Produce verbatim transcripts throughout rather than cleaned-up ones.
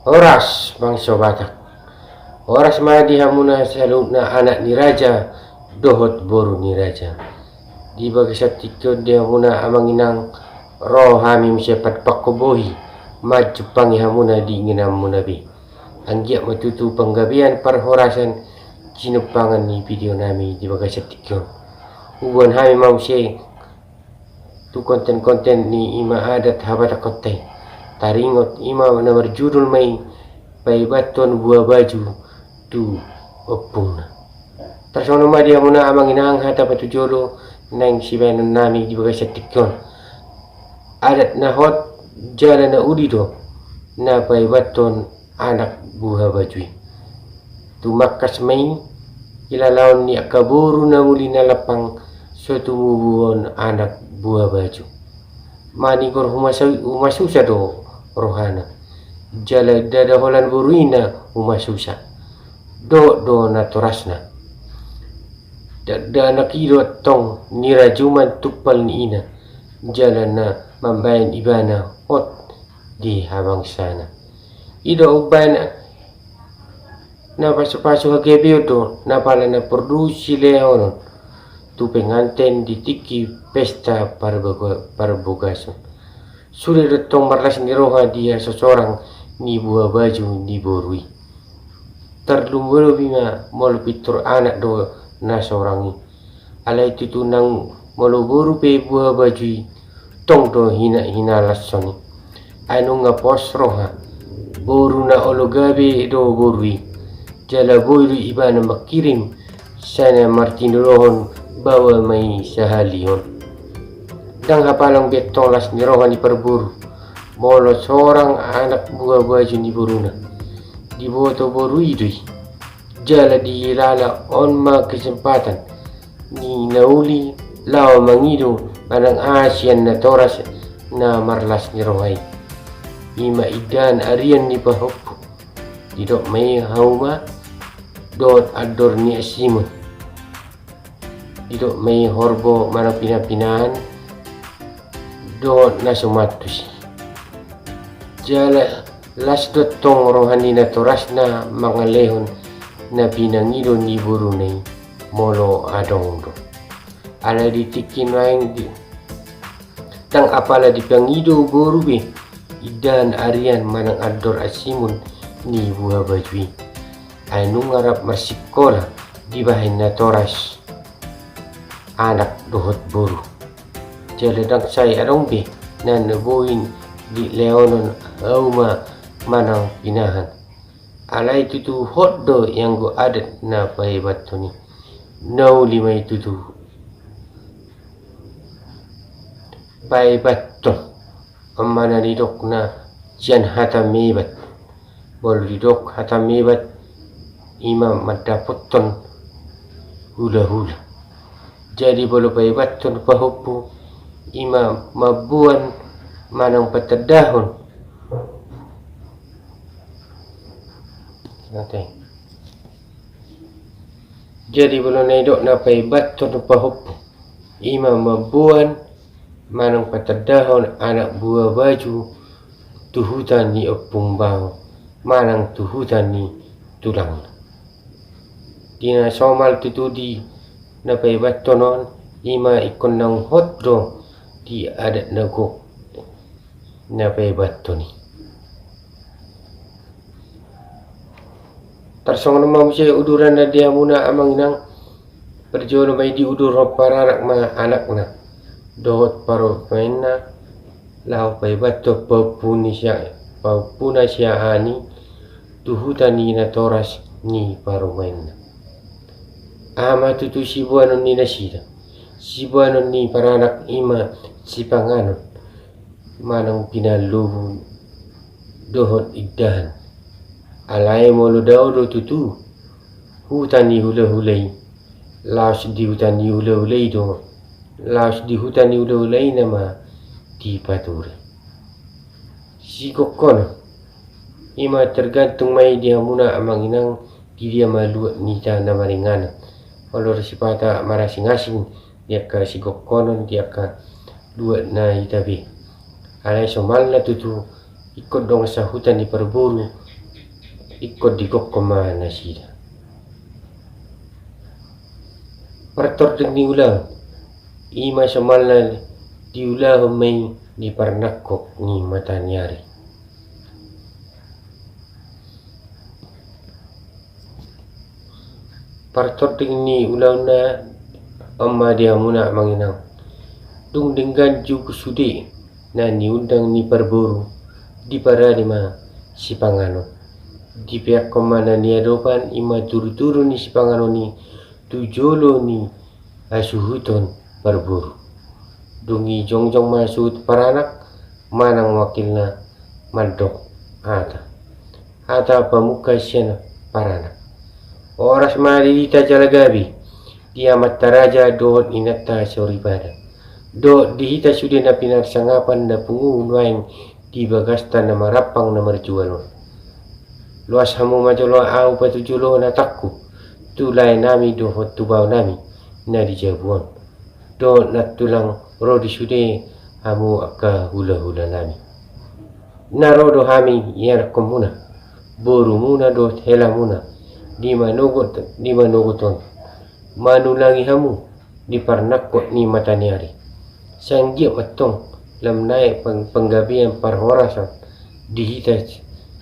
Horas bangso Batak. Horas ma di hamuna saluhutna anak ni raja dohot boru ni raja. Di bagasan tingki on di hamuna amang inang, ro hami muse panumpakkon bohi manjumpangi hamuna di ingananmuna be. Anggiat ma tutu panggabean parhorasan jinumpangan ni video nami di bagasan tingki on. Huboan hami ma muse tu konten-konten ni ima adat habatakonta i. Taringot ima na marjudul ma i paebathon buha baju tu ompungna. Tarsongon on ma di hamuna amang inang hata patujolo naeng sibahenon nami di bagasan tingki on. Adat na hot jala na uli do na paebathon anak buha baju i. Tumangkas ma i, ilalaon ni angka boru na muli na lampang so tumubu on anak buha baju. Manigor humasa-, humasusa do rohana. Jala ndada holan boru i na humasusa. Dohot do natorasna. Dakdanak i do antong ni rajuman tumpal ni ina. Jala na mambahen ibana hot di habangsana. I do umbahen na pasu-pasu hagabeon do na pala na porlu silehonon tu penganten di tingki pesta parboga-, parbogason. Sude do antong marlas ni roha di hasosorang ni buha baju ni boru i. Tarlumobi ma molo pintor anak do na sorang i. Alai tutu nang molo boru pe buha baju i, tong do hina-, hinalashon i. Ai nunga pos roha, boru na olo gabe do boru i. Jala boi do ibana mangkirim sai na martinodohon baoa ma i sahalihon. Ndang hapalang be antong las ni roha ni parboru molo sorang anak buha baju ni boruna. Diboto boru i do i. Jala dihilala on ma kesempatan ni na uli laho mangido manang aha sian natoras na marlas ni roha i. Ima indahan arian ni pahompu. Didok ma i hauma dohot andor ni asimon. Didok ma i horbo manang pina-pinahan dohot na so mantus i. Jala las do antong roha ni natorasna mangalehon na pinangido ni boruna i molo adong do. Alai di tingki nuaeng di, ndang apala dipangido boru be indahan arian manang andor asimon ni buha baju i. Ai nunga rap marsikola dibahen natoras anak dohot boru. Jala ndang sai adong be na na boi dilehonon hauma manang pinahan. Alai tutu hot do ianggo adat na paebathon i. Na uli ma i tutu paebathon. On ma na nidokna sian hata mebat. Molo didok hata mebat, ima mandapothon hula-hula. Jadi molo paebathon pahompu, ima mamboan manang patandahon. Jadi molo na nidok na paebathon pahompu, ima mamboan manang patandahon anak buha baju tu huta ni ompung bao manang tu huta ni tulangna. Di na somal tutu di na paebathon on, ima ingkon naung hot do di adat na gok na paebathon i. Tarsongon on ma muse uduranna di hamuna amang inang. Parjolo ma i diudurhon paranak ma anakna dohot parumaenna laho paebathon pahompu ni sia-, pahompuna sian i tu huta ni natoras ni parumaenna. Aha ma tutu siboanon ni nasida? Siboanon ni paranak ima sipanganon manang pinallubu dohot indahan. Alai molo dao do tutu huta ni hula-hula i, laos di huta ni hula-hula i do, laos di huta ni hula-hula i nama dipature. Sigokkonon, ima tergantung ma i di hamuna amang inang, di dia ma luat ni ita na maringanan. Molo sipata marasing-asing di angka sigokkonon di angka luat na ita be. Alai somalna tutu ingkon dongan sahuta ni parboru ingkon digokhon ma nasida. Partording ni ulaon, i ma somalna diulahon ma i di parnangkok ni mata ni ari. Partording ni ulaonna on ma di hamuna amang inang. Dung denggan jugu sude na niundang ni parboru, diparade ma sipanganon. Dipeakhon ma na niadopan i ma turuturu ni sipanganon i tu jolo ni hasuhuton parboru. Dung i jongjong ma suhut paranak manang wakilna mandok hata. Hata pamungka sian paranak. Horas ma di hita jala gabe, di amanta raja dohot inanta soripada, dohot di hita sude na pinarsangapan na pungu nuaeng di bagasta na marampang na marjual on. Loas hamu ma jolo ahu patujolo hatangku tu laenami dohot tu baonami na di jabu on. Dohot nantulang ro di sude hamu angka hulahulanami. Na ro do hami ianakkonmuna, borumuna dohot helamuna, di manogot, di manogot on. Manulangi hamu di parnangkok ni mata ni ari. Sai anggiat ma antong lam naek pang-, panggabean parhorasan di hita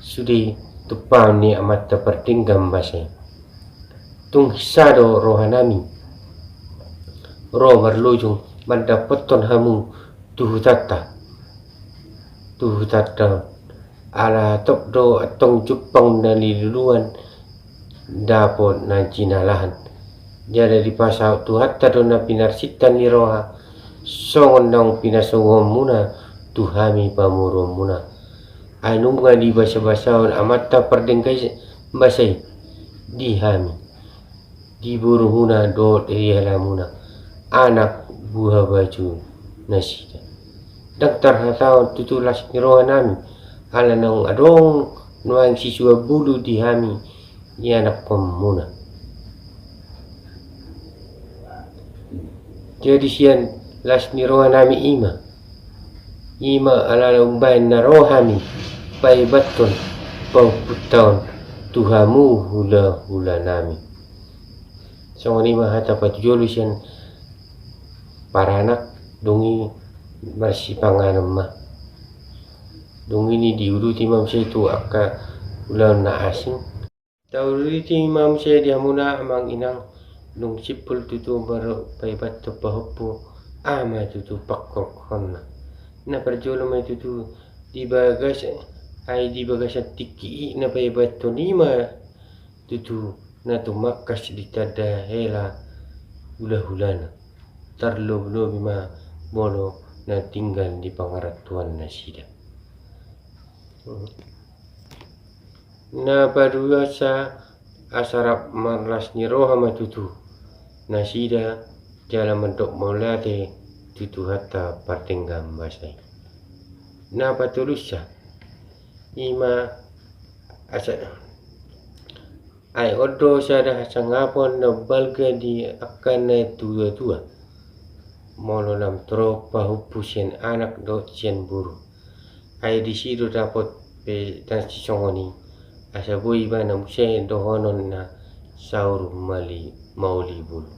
sude tumpahon ni amanta pardenggan basa i. Tung hinsa do rohanami ro marlojong mandapothon hamu tu hutanta, tu hutanta on. Ala hatop do antong jumpang na niluluan dapot na jinalahan. Jala dipasahat Tuhanta do na pinarsinta ni roha songon naung pinasonguhonmuna tu hami pamoruonmuna. Ai nunga dibasabasahon amanta pardenggan basa i di hami, di borumuna dohot di helamuna, anak buhabaju nasida. Ndang tarhatahon tutu las ni rohanami, ala naung adong nuaeng sisuan bulu di hami ianakkonmuna. Jadi sian las ni rohanami i ma, i ma ala umbahen na ro hami paebathon pahompunta on tu hamu hulahulanami. Songon i ma hata patujolo sian paranak, dung i marsipanganon ma. Dung i diuduti ma muse tu angka ulaon na asing. Tauduti ma muse di hamuna amang inang, dung simpul tutu marpaebathon pahompu, aha ma tutu pangkorhonna. Na parjolo ma i tutu di bagas, ai di bagasan tingki i na paebathon i ma tutu na tumangkas ditanda hela hulahulana. Tarlobolobi ma molo na tinggal di pangarantoan nasida. Na paduahon sa asa rap marlas ni roha ma tutu nasida jala mandok mauliate tu Tuhanta pardenggan basa i. Na patoluhon sa i ma asa Ai on do sada hasangapon na balga di angka na tuatua. Molo lam torop pahompu sian anak dohot sian boru, ai disi do dapot pe na sisongon i, asa boi ibana muse dohonon na saur mali mauli bulu.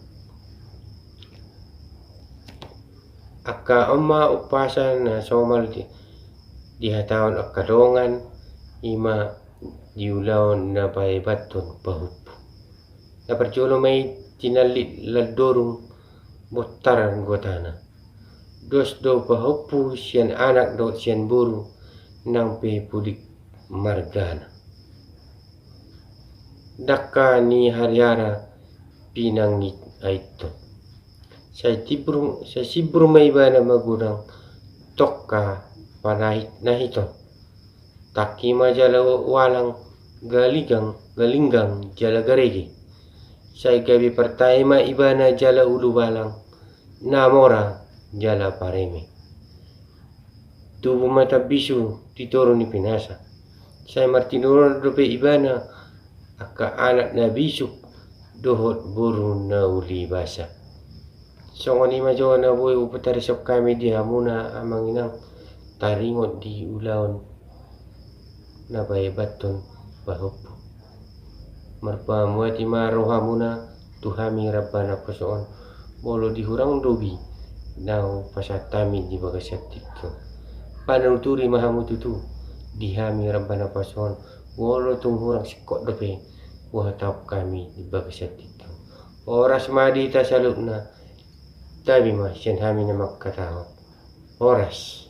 Angka on ma umpasa na somal di, dihatahon angka dongan, i ma di ulaon na paebathon pahompu. Na parjolo ma i tinallik landorung bontar gotana. Dos do pahompu sian anak dohot sian boru, nang pe pudik margana. Dangka ni hariara pinangit aitto. Sai timbur, sai simbur ma ibana magodang tongka panahit nahiton. Tangki ma jala walang galigang, galinggang jala garege. Sai gabe partae ma ibana jala ulubalang, na mora jala pareme. Tubu ma tambisu di toru ni pinasa. Sai martinuruan dope ibana angka anak na bisuk dohot boru na uli basa. Songon i ma jo na boi hupatarisok hami di hamuna amang inang, taringot di ulaon na paebathon pahompu. Marpamuati ma rohamuna tu hami ramba naposo on, molo di hurang lobi na hupasahat hami di bagasan tingki on. Panuturi ma hamu tutu di hami ramba naposo on, molo tung hurang singkop dope huhatahon hami di bagasan tingki on. Horas ma di hita saluhutna. Tabi ma sian hami na mangkatahon. Horas.